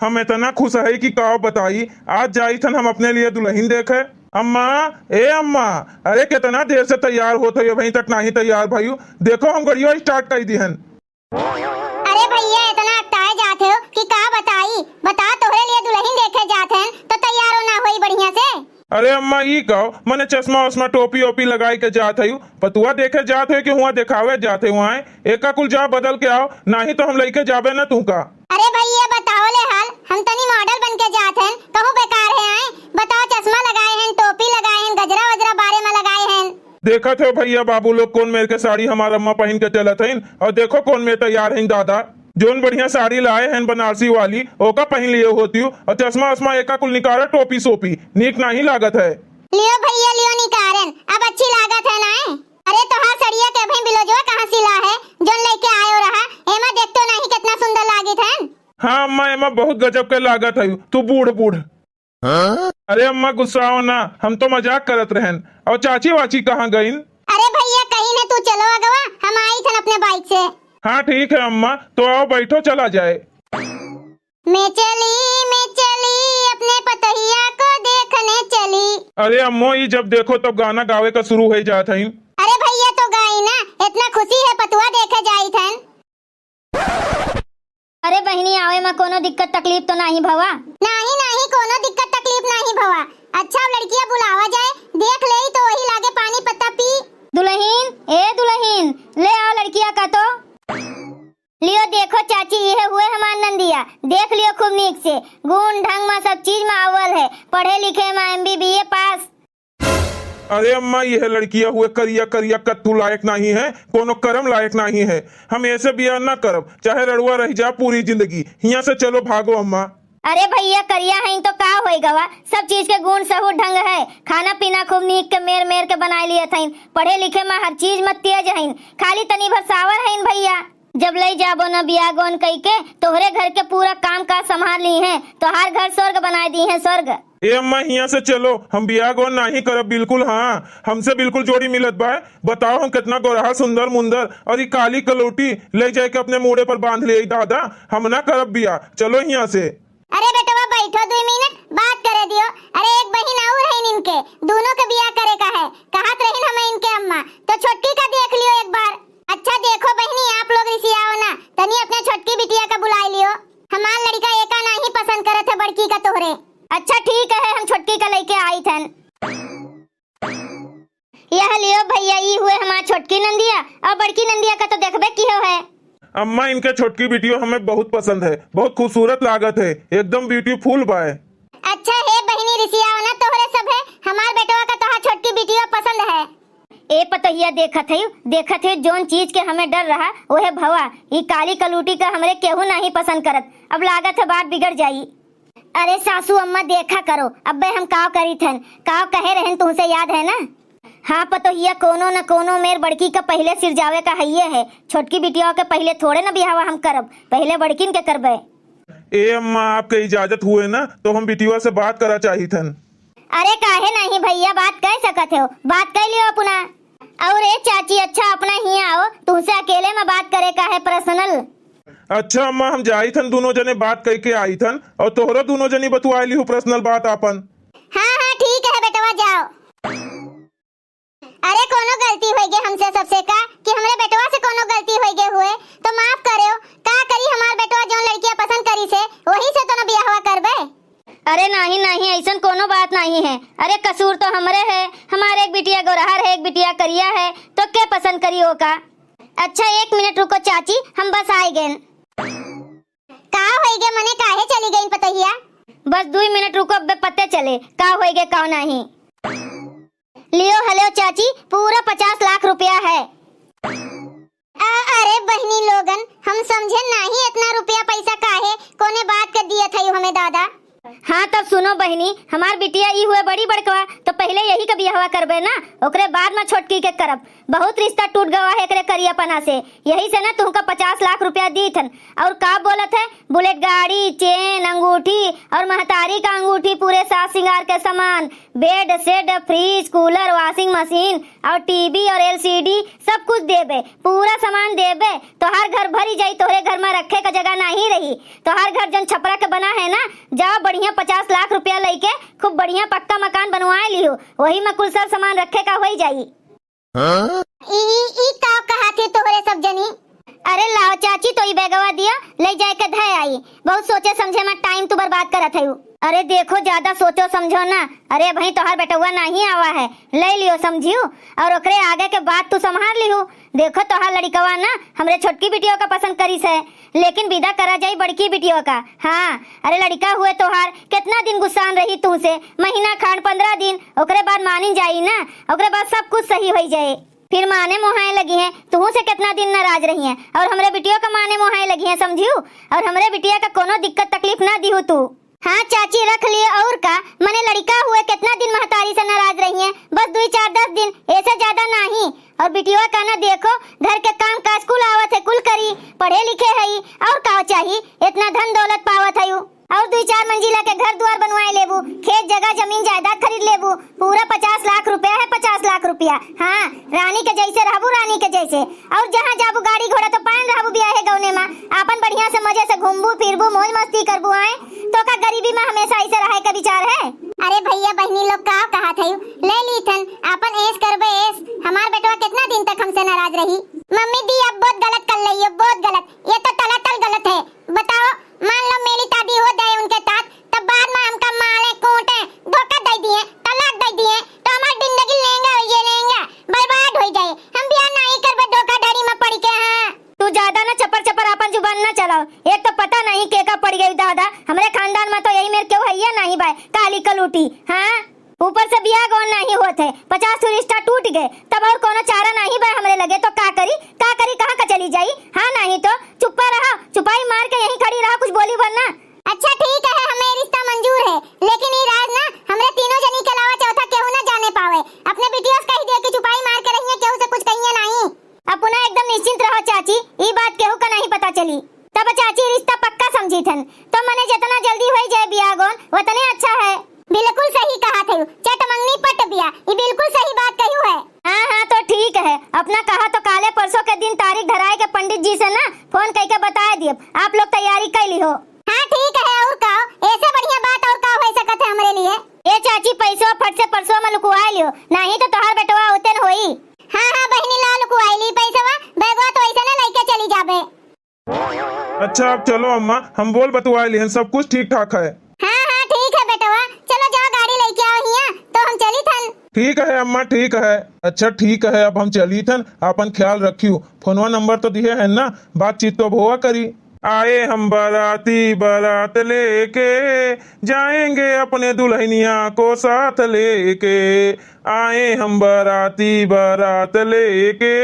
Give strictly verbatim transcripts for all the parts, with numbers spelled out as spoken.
हम इतना खुश है कि का बताई। आज जाई थन हम अपने लिए दुलहिन देखे। अम्मा, ए अम्मा, अरे कितना देर से तैयार होत है, अभी तक नाही तैयार भयू। देखो हम गड़ियो start कर दी हन। अरे भैया, इतना अकताए जात हो कि का बताई। बता, तोहरे लिए दुलहिन देखे जात हन तो तैयारो ना होई बढ़िया से। अरे अम्मा, ई कहो, मने चश्मा उश्मा, टोपी ओपी लगाई के जात हयू, पतुआ देखे जात हो कि हुआ देखावे जात हो? हुआ एका कुल जा बदल के आओ, नाही तो हम लइके जाबे ना तू का। अरे भैया, बताओ ले हाल, हम तनी model बन के जात हन, कहूँ बेकार है आए? बताओ, चश्मा लगाए हन, टोपी लगाए हन, गजरा वजरा बारे में लगाए हन। देखत हो भैया बाबू लोग, कौन मेर के साड़ी हमार अम्मा पहिन के चलत हइन, और देखो कौन मेर तैयार हइन दादा। जौन बढ़िया साड़ी लाए हन बनारसी वाली, ओका पहिन लिए होती हूँ, और चश्मा उश्मा एका कुल निकारा, टोपी सोपी नीक नाही लागत है। लियो भैया, लियो निकारन, अब अच्छी लागत है ना? अरे तोहार सड़िया के अभी ब्लाउजवा कहाँ सिला है, जौन लेके आयो रहा? एमा देख तो नाही कितना सुंदर लागित है। हाँ अम्मा, एमा बहुत गजब के लागत है तू बूढ़ बूढ़। अरे अम्मा गुस्साओ ना, हम तो मजाक करत रहन। और चाची वाची कहाँ गईन? अरे भैया, कहीं ने तू चलो अगवा, हम आई थन अपने bike से। हाँ ठीक है अम्मा, तो आओ बैठो, चला जाए। मैं चली, मैं चली, अपने पतोहिया को देखने चली। अरे अम्मो, ई जब देखो तब गाना गावे का शुरू हो जात हईन। अरे भैया, तो गाई ना, इतना खुशी है, पतुआ देखे जाई थन। अरे बहिनी, आवे मा कोनो दिक्कत तकलीफ तो नाही भवा? नाही, नाही, कोनो दिक्कत तकलीफ नाही भवा। अच्छा, अब लड़किया बुलावा जाए, देख लेई तो वही लागे पानी पत्ता पी। दुलहिन, ए दुलहिन, ले आओ लड़किया का तो। लियो देखो चाची, यह हुए हमार नंदिया, देख लियो खूब नीक से, गुण ढंग मा सब चीज मा अव्वल है, पढ़े लिखे मा M B B A पास। अरे अम्मा, यह लड़किया हुए करिया करिया, कत्थू लायक नाही है, कोनो करम लायक नाही है। हम ऐसे बियाह ना करब, चाहे रड़ुआ रह जा पूरी जिंदगी। हियां से चलो, भागो अम्मा। अरे भैया, करिया हईन तो का होई गवा, सब चीज के गुण सहूर ढंग है। खाना पीना खूब नीक के मेर मेर के बनाए लिए थईन, पढ़े लिखे मा हर चीज मा तेज हईन, खाली तनी भर सावर हईन भैया। जब लई जाबो न बियाह गौन कई के, तोहरे घर के पूरा काम काज संभाल ली हैं, तोहार घर स्वर्ग बनाए दी हैं, स्वर्ग। ए अम्मा, हियां से चलो, हम बियाह गौन नाही करब बिल्कुल। हाँ, हमसे बिल्कुल जोड़ी मिलत बा। बताओ, हम कितना गोरहा, सुंदर मुंदर, और ई काली कलौटी ले जाए के अपने मूड़े पर बांध लिए दादा। हम ना करब बियाह, चलो हियां से। अरे बेटवा, बैठो, दुई मिनट बात करे दियो। अरे, एक बहिन और है इनके, दोनों के बियाह करे का है, कहत रहिन हम इनके अम्मा, तो छोटकी का देख लियो एक बार। अच्छा देखो बहिनी, आप लोग रिसियाओ ना, तनी अपने छोटकी बिटिया का बुलाई लियो। हमार लड़का एका नाही पसंद करत है, बड़की का तोहरे। अच्छा ठीक है, हम छोटकी का लइके आई थन। यह लियो भैया, ई हुए हमार छोटकी नंदिया, और बड़की नंदिया का तो देखबे किहो है। अम्मा, इनके छोटकी बिटियो हमें बहुत पसंद है, बहुत खूबसूरत लागत है, एकदम beautiful बाय। अच्छा हे बहिनी, रिसियाओ ना तोहरे सब है, हमार बेटवा का तोहार छोटकी बिटियो पसंद है। ए पतोहिया, देखत है, देखत है, जौन चीज के हमें डर रहा, ओहे भवा। ई काली कलूटी का हमरे केहू नाही पसंद करत। अब लागत है बात बिगड़ जाई। अरे सासू अम्मा, देखा करो, अब्बे हम काव करी थन, काव कहे रहन, तुमसे याद है ना? हाँ पतोहिया, कोनो न कोनो मेर बड़की का पहिले सिरजावे का हइये है। छोटकी बिटिया के पहिले थोड़े न बियाहवा हम करब, पहिले बड़किन के करबे। ए अम्मा, आपके इजाजत हुए ना तो हम बिटिया से बात करा चाही थन। अरे काहे नहीं भैया, बात कह सकत हो, बात कह लियो अपना। और ए चाची, अच्छा अपना ही आओ, तुमसे अकेले में बात करे का है, personal। अच्छा अम्मा, हम जाई थन, दोनों जने बात कह के आई थन, और तोहरो दोनों जनी बतुआ लिहू personal बात आपन। हाँ हाँ ठीक है बेटवा, जाओ। अरे कोनो गलती होई गे हमसे सबसे का, कि हमरे बेटवा से कोनो गलती होई गे हुए तो माफ करेओ। का करी हमार बेटवा, जौन लड़किया पसंद करी से वही से तो न बियाहवा करबे। अरे नाही नाही, ऐसन कोनो बात नाही है। अरे कसूर तो हमरे है, हमार एक बिटिया गोरहर है, एक बिटिया करिया है, तो के पसंद करी ओका? अच्छा एक मिनट रुको चाची, हम बस आए गेन। का होई गे, मने काहे चली गईन पतोहिया? बस दुई मिनट रुको, अब्बे पते चले का होई गे का नाही। लियो हलो चाची, पूरा पचास लाख रुपया है। अ-, अरे बहिनी लोगन, हम समझे नाही इतना रुपया पैसा काहे, कोने बात के दिए थे हमें दादा? हाँ तब सुनो बहिनी, हमार बिटिया ई हुए बड़ी बड़कवा, तो पहिले यही के बियाहवा करबे ना, ओकरे बाद में छोटकी के करब। बहुत रिश्ता टूट गवा है एकरे करियापना से, यही से ना तुहका पचास लाख रुपया दीथन। और का बोलत है, बुलेट गाड़ी, चेन, अंगूठी और महतारी का अंगूठी, पूरे साज सिंगार के सामान, बेड सेट, फ्रिज, कूलर, वॉशिंग मशीन और टीवी और एलसीडी, सब कुछ देबे, पूरा सामान देबे। तोहार घर भरी जाई, तोहरे घर में रखे का जगह नहीं रही। तोहार घर जौन छपरा के बना है ना, जाओ बढ़िया पचास लाख रुपया लइके खूब बढ़िया पक्का मकान बनवाए लिहो, वही में कुल सर सामान रखे का होई जाई। हाँ? ई, ई, ई का कहा थे तोहरे सब जनी? अरे लाओ चाची, तो ई बैगवा दिया, ले जाए के धय आई। बहुत सोचे समझे में टाइम तू बर्बाद करत है। अरे देखो, ज्यादा सोचो समझो ना। अरे भाई, तोहार बेटवा नहीं आवा है, ले लियो समझियो, और ओकरे आगे के बात तू संभाल लियो। देखो, तोहार लड़िकवा ना हमरे छोटकी बिटियो का पसंद करिस है, लेकिन विदा करा जाई बड़की बिटियो का। हाँ, अरे लड़िका हुए तोहार, कितना दिन गुस्सान रही तू से, महीना खान, पन्द्रह दिन, ओकरे बाद मानिन जाई ना, ओकरे बाद सब कुछ सही होई जाए। फिर माने मोहाए लगी हैं, तू से कितना दिन नाराज रही हैं, और हमरे बिटियो का माने मोहाए लगी हैं, समझियो। और हमरे बिटिया का कोनो दिक्कत तकलीफ ना दिहू तू। हाँ चाची, रख लिए और का, मने लड़िका हुए कितना दिन महतारी से नाराज रही हैं, बस दुई चार दस दिन, ऐसे ज्यादा नहीं। और बिटिया का ना देखो, घर के काम काज कुल आवत है, कुल करी, पढ़े लिखे है, और का चाही, इतना धन दौलत पावत है। और दुई चार मंजिला के घर दुआर बनवाए लेबू, खेत जगह जमीन जायदाद खरीद लेबू, पूरा पचास लाख रुपया है, पचास लाख रुपया। हाँ, रानी के जैसे रहबू, रानी के जैसे। और जहाँ जाबू गाड़ी घोड़ा तो पायन रहबू बियाहे गौने मा, आपन बढ़िया से मजे से घूमबू फिरबू, मौज मस्ती करबू। आए तो का गरीबी मा हमेशा ऐसे रहे के विचार है? अरे भैया बहिनी लोग का कहा थे, ले ली थन, आपन ऐश करबे ऐश। हमार बेटवा कितना दिन तक हमसे नाराज रही? मम्मी दी अब बहुत गलत कर ली, अब बहुत गलत, ये तो तला तल गलत है। बताओ, मान लो मेरी शादी हो जाए उनके साथ, तब बाद में हमका मारे, कूटे, धोखा दे दिए, तलाक दे दिए, तो हमारी जिंदगी लेंगे, ये लेंगे, बर्बाद हो जाए। हम ब्याह नहीं करबे धोखाधड़ी में पड़ के। हाँ, तू ज्यादा ना चपर चपर आपन जुबान ना चलाओ। एक तो पता नहीं केका पड़ गई दादा, हमरे खानदान में तो यही मेर केहू हइये नहीं बाय, काली कलूटी। हाँ, ऊपर से बियाह गौन नहीं होत है, पचास ठो रिश्ता टूट गए, तब और कोनो चारा नहीं बा हमरे लगे, तो का करी, का करी, कहाँ का चली जाई? हाँ, नहीं तो चुप्पा रहा, चुपाई मार के यहीं खड़ी रहा, कुछ बोली बन ना। अच्छा ठीक है, हमें रिश्ता मंजूर है, लेकिन ई राज ना हमरे तीनों जनी के अलावा चौथा केहू ना जाने पावे। अपने बिटिया से कह दिए कि चुपाई मार के रहिए, केहू से कुछ कहिए नहीं। अपना एकदम निश्चिंत रहो चाची, ई बात केहू का नहीं पता चली। तब चाची रिश्ता पक्का समझी थन, तो मने जितना जल्दी होई जाए बियाह गौन, उतने अच्छा है। बिल्कुल सही कहा थे, चट मंगनी पट बिया, ई बिल्कुल सही बात कही है। हाँ, हाँ, तो ठीक है, अपना कहा तो काले परसों के दिन तारीख धराए के पंडित जी से ना फोन करके बताए दिए, आप लोग तैयारी कर ली हो। हाँ, ठीक है, और का, ऐसे बढ़िया बात और का हो सकत है हमरे लिए? ए चाची, पैसवा फट से परसों में लुकवाए लियो, नहीं तो तोहार बेटवा होते न होई। हाँ, हाँ, बहिनी, ला लुकवाए ली पैसवा, बैगवा तो ऐसे ना लेके चली जाबे। अच्छा, अब चलो अम्मा, हम बोल बतुआ लिहन, सब कुछ ठीक ठाक है। हाँ, हाँ, ठीक है बेटवा, चलो जाओ गाड़ी लेके आओ हिया, तो हम चली थन। ठीक है अम्मा, ठीक है। अच्छा ठीक है, अब हम चली थन, आपन ख्याल रखियो। फोनवा नंबर तो दिए है ना, बातचीत तो अब होआ करी। आए हम बाराती बारात लेके, जाएंगे अपने दुल्हनिया को साथ लेके। आए हम बाराती बारात लेके,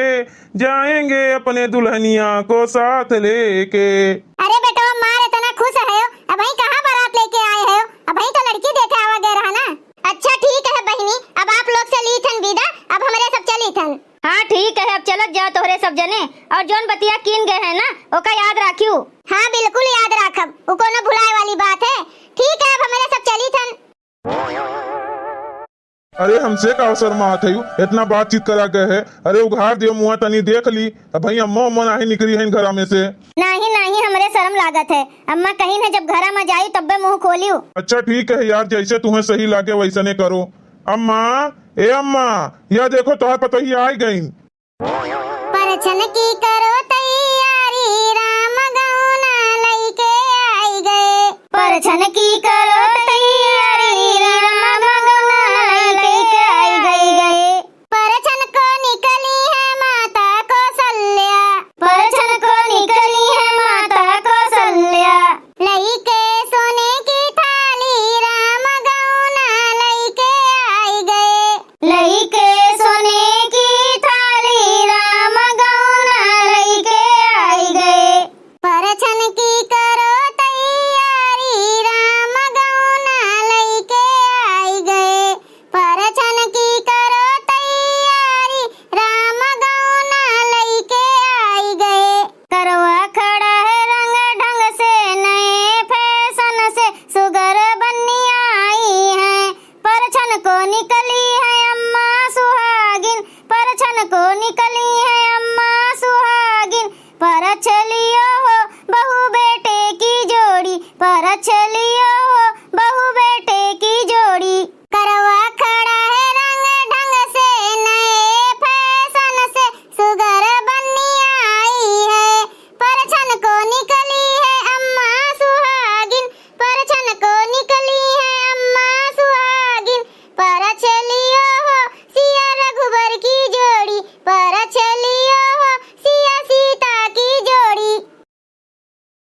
जाएंगे अपने दुल्हनिया को साथ लेके। अरे बेटवा, मार इतना खुश है हो, अबहीं कहाँ बारात लेके आए हो? अबहीं तो लड़की देखे आवा गए रहा ना। अच्छा ठीक है बहिनी, अब आप लोग से ली थन विदा, अब हमरे सब चली थन। हाँ ठीक है, अब चलत जाओ तोहरे सब जने, और जौन बतिया कीन गए हैं ना, ओका याद राखियो। हाँ बिल्कुल याद राखब, उ कोनो भुलाए वाली बात है। ठीक है, अब हमरे सब चली थन। अरे हमसे का शर्मात है, इतना बातचीत करा गए है। अरे उघार दियो मुआ तनी देख ली। अब भाई अम्मा उम्मा नाही निकली है घरा में से। नाही नाही, हमरे शर्म लागत है। अम्मा कही न जब घरा में जाई तब्बे मुंह खोलियो। अच्छा ठीक है यार, जैसे तुम्हें सही लागे वैसने करो। अम्मा, ए अम्मा, या देखो तोहार पतोहिया आई गईन। परछन की करो तैयारी, राम गौना लइके आई गए। परछन की करो तैयारी, राम गौना लइके आई गए। परछन को निकली है माता कौशल्या। परछन को निकली है माता कौशल्या। लइके सोने की थाली, राम गौना लइके आई गए। लइके सोने की थाली, राम गौना लइके परछलियो हो बहू बेटे की जोड़ी। करवा खड़ा है रंग ढंग से, नए फैशन से, सुगर बनिया आई है। परछन को निकली है अम्मा सुहागिन, परछन को निकली है अम्मा सुहागिन। परछलियो हो सिया रघुबर की जोड़ी, परछलियो हो सिया सीता की जोड़ी।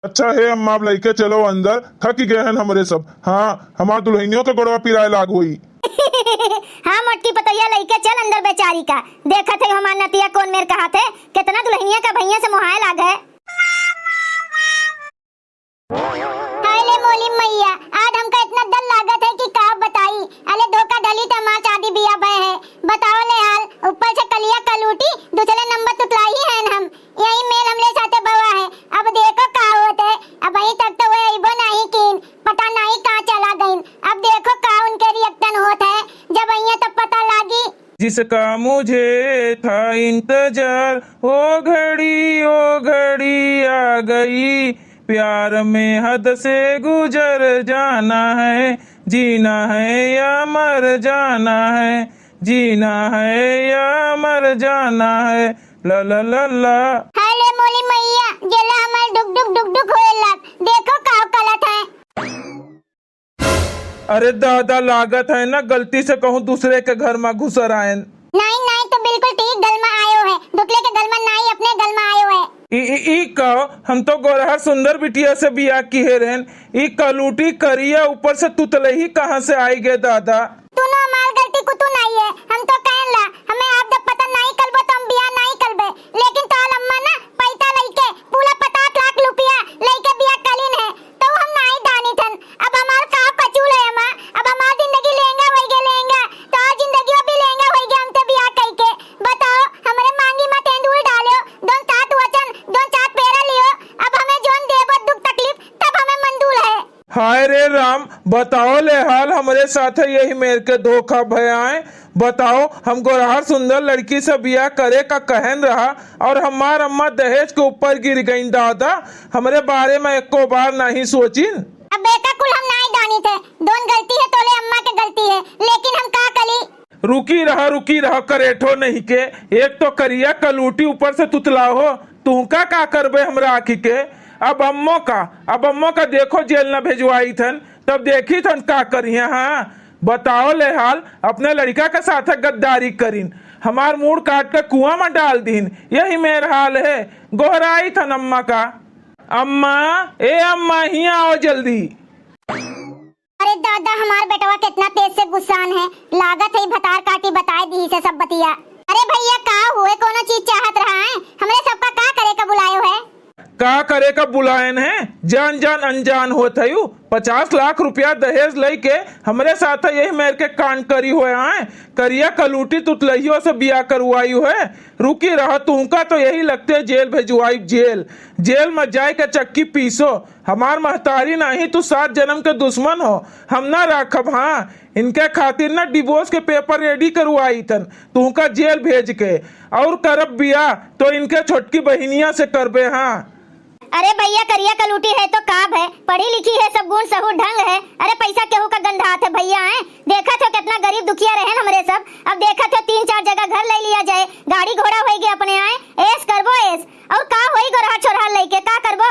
अच्छा हे अम्मा, अब लइके चलो अंदर, थक गए हन हमरे सब। हाँ, हमार दुल्हनियों के गोड़वा पिराए लाग होई। हाँ मोटकी पतोहिया, लइके चल अंदर बेचारी का। देखत है हमार नतिया कौन मेर कहात है, कितना दुल्हनिया का भैया से मोहाए लाग है। हाय ले मोली मैया, आज हमका इतना डर लागत है कि का बताई। अले धोखा धली त हमार शादी बियाह भय है। बताओ ले हाल, ऊपर से कलिया कलूटी, दूसरे नंबर तुतलाई है हम। यही मेल हमरे साथे बवा है। अब देखो का होत है। अब अहीं तक तो वे अइबो नहीं कीन, पता नहीं कहाँ चला गईन। अब देखो का उनके रिएक्शन होत है, जब अइहें तब पता लागी। जिसका मुझे था इंतजार, वो घड़ी, वो घड़ी आ गई। प्यार में हद से गुजर जाना है, जीना है या मर जाना है, जीना है या मर जाना है, ला ला ला ला। हाय ले मोली मैया, जेला हमार डुक डुक डुक डुक होए लाग। देखो का गलत है। अरे दादा, लागत है ना गलती से कहूँ दूसरे के घर मा घुसर आयन। नाहीं, नाहीं, तो बिल्कुल ठीक गल मा आयो है, दुसरे के गल मा नाहीं, अपने गल मा आयो है। ई, ई, ई का, हम तो गोरहर सुंदर बिटिया से बियाह किहे रहन, ई कलूटी करिया ऊपर से तुतलही कहाँ से आई गे दादा? तूनो हमार गलती कुतु नाहीं है, हम तो कहन ला, हमें आप जब पसंद नाहीं कलबो तो हम बियाह नाहीं कलबे, लेकिन तोहार अम्मा ना पैसा लइके पूरा पचास लाख रुपया लइके बियाह कलिन है, तो हम नाहीं जानी थन। अब हमार का कसूर है अम्मा, अब हमार जिंदगी लेंगा होई गे लेंगा, तोहार जिंदगी भी लेंगा होई गे हमसे बियाह कइके। बताओ, हमरे मांगी मा तेंदूर डाल्यो, दोन सात वचन, दोन सात पेरा लियो, अब हमें जोन देबो दुख तकलीफ, तब हमें मंजूर है। हाय रे राम, बताओ ले हाल, हमरे साथे यही मेर के धोखा भय आए। बताओ, हम गोरहर सुंदर लड़की से बियाह करे का कहन रहा और हमार अम्मा दहेज के ऊपर गिर गईन दादा, हमरे बारे मा एको बार नाहीं सोचिन। अब बेटा कुल हम नाहीं जानी थे, दोन गलती है तोले अम्मा के गलती है, लेकिन हम का कली? रुकी रहा, रुकी रहा, करेठो नहीं के। एक तो करिया कलूटी ऊपर से तुतला हो, तुहका का करबे हमरा आँखी के? अब अम्मो का, अब अम्मो का देखो जेल न भेजवाई थन, तब देखी थन का करिया। हाँ, बताओ ले हाल, अपने लड़का के साथ गद्दारी करिन, हमार मूड़ काट के कुआं में डाल दीन, यही मेर हाल है। गोहराई थन अम्मा का, अम्मा, ए अम्मा, हियाँ आओ जल्दी। अरे दादा, हमार बेटवा कितना तेज से गुस्सान है, लागत है ई भतार काटी बताए दी से सब बतिया। अरे भैया, का हुए, कोनो चीज चाहत रहा है? हमरे सबका का करे का बुलायो है? का करे का बुलायन है? जान जान अनजान होत हयू। पचास लाख रुपया दहेज लइके हमरे साथ यही मेर के कांड करी हुए आए। करिया कलूटी तुतलहियो से बियाह करवाई हुए। रुकी रहा, तुमका तो यही लगते जेल भेजवाई, जेल। जेल में जाए के चक्की पीसो। हमार महतारी नाही, तू सात जन्म के दुश्मन हो, हम ना राखब। हाँ, इनके खातिर ना डिवोर्स के पेपर रेडी करवाई थन, तुहका जेल भेज के, और करब बियाह तो इनके छोटकी बहिनिया से करबे। हाँ। अरे भैया, करिया कलूटी है तो का भय, पढ़ी लिखी है, सब गुण सहूर ढंग है। अरे पैसा केहू का गंधात है भैया, हैं? देखत हो कितना गरीब दुखिया रहन हमरे सब, अब देखत हो तीन चार जगह घर ले लिया जाए, गाड़ी घोड़ा होई गए अपने आए, ऐश करबो ऐश। और का होई गोरहा छोरहा लइके, का करबो?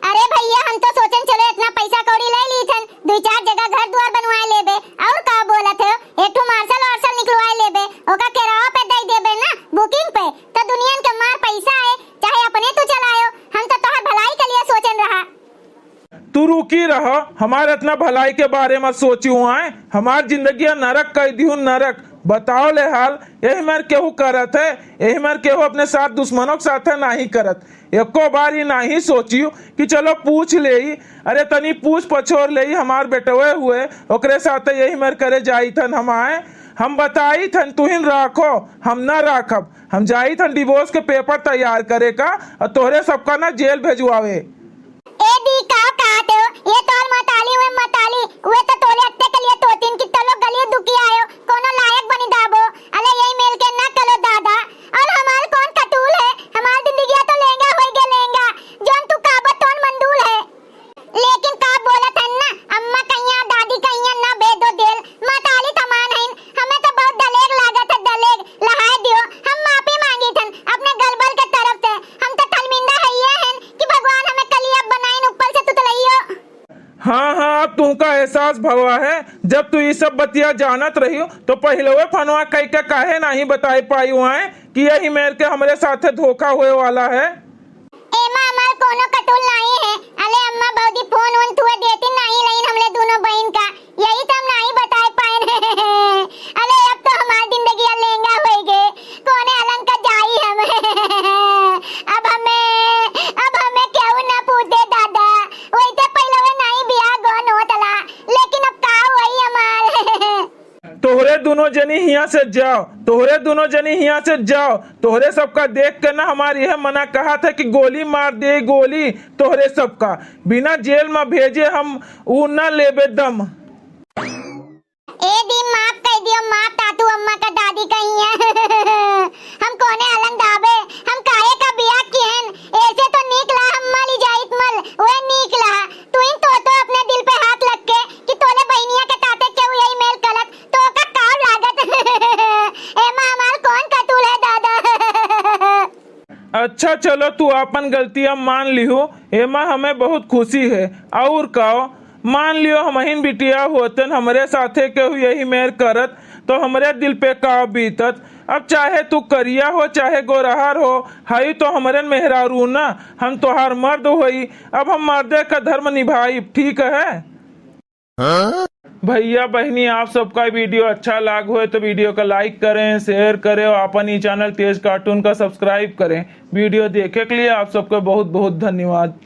अरे भैया, हम तो सोचेन चलो इतना पैसा कौड़ी ले ली थन, दुई चार जगह घर दुआर बनवाए लेबे, और का बोलत हो, एक ठो मार्शल वार्शल निकलवाए लेबे, ओका किराया पे दे देबे ना, बुकिंग पे, तो दुनियन के मार पैसा है, चाहे अपने तू चलायो, हम तो तोहर भलाई के लिए सोचेन रहा। तू रुकी रह, हमार इतना भलाई के बारे में सोची हुआ है, हमार जिंदगी नरक कह दी हूँ, नरक। बताओ ले हाल, यही मर केहू करत है, यही मर केहू अपने साथ दुश्मनों के साथ है नहीं करत। एको बार ही नाही सोचियो कि चलो पूछ लेई, अरे तनी पूछ पछोर लेई, हमार बेटवे हुए, ओकरे साथे यही मेर करे जाई थन हम आए। हम बताई थन, तुहिन राखो, हम ना राखब। हम जाई थन डिवोर्स के पेपर तैयार करे का और तोहरे सबका ना जेल भेजवावे। ए दी, का कहत हो? ये तोर मताली, वे मताली, वे तो तोले अत्ते के लिए तोतिन कि तलो गली दुखी आयो, कोनो लायक बनी दाबो। अले यही मेल के ना कलो दादा। और हमार कौन कतूल है? हमार जिंदगिया तो लेंगा होई गे लेंगा। जोन तू काबो तोन मंदूल है। लेकिन का हाँ, हाँ, अब तुहका एहसास भवा है। जब तू ई सब बतिया जानत रहियो, तो पहिलवे फोनवा कइके काहे नाहीं बताए पाई हुआए कि यही मेर के हमरे साथे धोखा होए वाला है? एमा हमार कोनो कतूल नाहीं है। अले अम्मा भौजी फोन उन थुए देती नाहीं लइन हमले दुनो बहिन का, यही तो हम नाहीं बताए पाएन। अले अब तो हमार जिंदगी लेंगा होई गे, कोने अलंग का जाई हम। अब हमें, अब हमें केहू ना पूछे दादा, वैसे पहिलवे नाहीं बियाह गौन होत ला, लेकिन अब का होई हमार? तोहरे दुनो जनी हियाँ से जाओ, तोहरे दुनो जनी हियाँ से जाओ। तोहरे सबका देख के ना हमार यह मना कहत है कि गोली मार दे, गोली। तोहरे सबका बिना जेल में भेजे हम ऊ ना लेबे दम। ए दी, माफ कइ दियो, माफ तातू अम्मा का दादी कही है। हम कोने अलंग दाबे, हम काहे का बियाह किहन? ऐसे तो नीक ला हम मली जाइत मल, वह नीक ला। तू इन तो, तो अपने दिल पे हाथ रख के कि तोले बहिनिया के ताते केहू यही मेल कलत, तो का काव लागत? एमा हमार कौन कतूल है दादा? अच्छा चलो, तू आपन गलतिया मान लिहो, एमा हमें बहुत खुशी है। और काव, मान लियो हमहिन बिटिया होतन, हमरे साथे केहू यही मेर करत, तो हमरे दिल पे का बीतत? अब चाहे तू करिया हो, चाहे गोरहर हो, हई तो हमरे मेहरारू ना, हम तोहार मर्द होई। अब हम मर्दे का धर्म निभाई, ठीक है? भैया बहिनी, आप सबका वीडियो अच्छा लाग होए तो वीडियो का लाइक करें, शेयर करें और अपन ई चैनल तेज कार्टून का सब्सक्राइब करें। वीडियो देखे के लिए आप सबका बहुत बहुत धन्यवाद।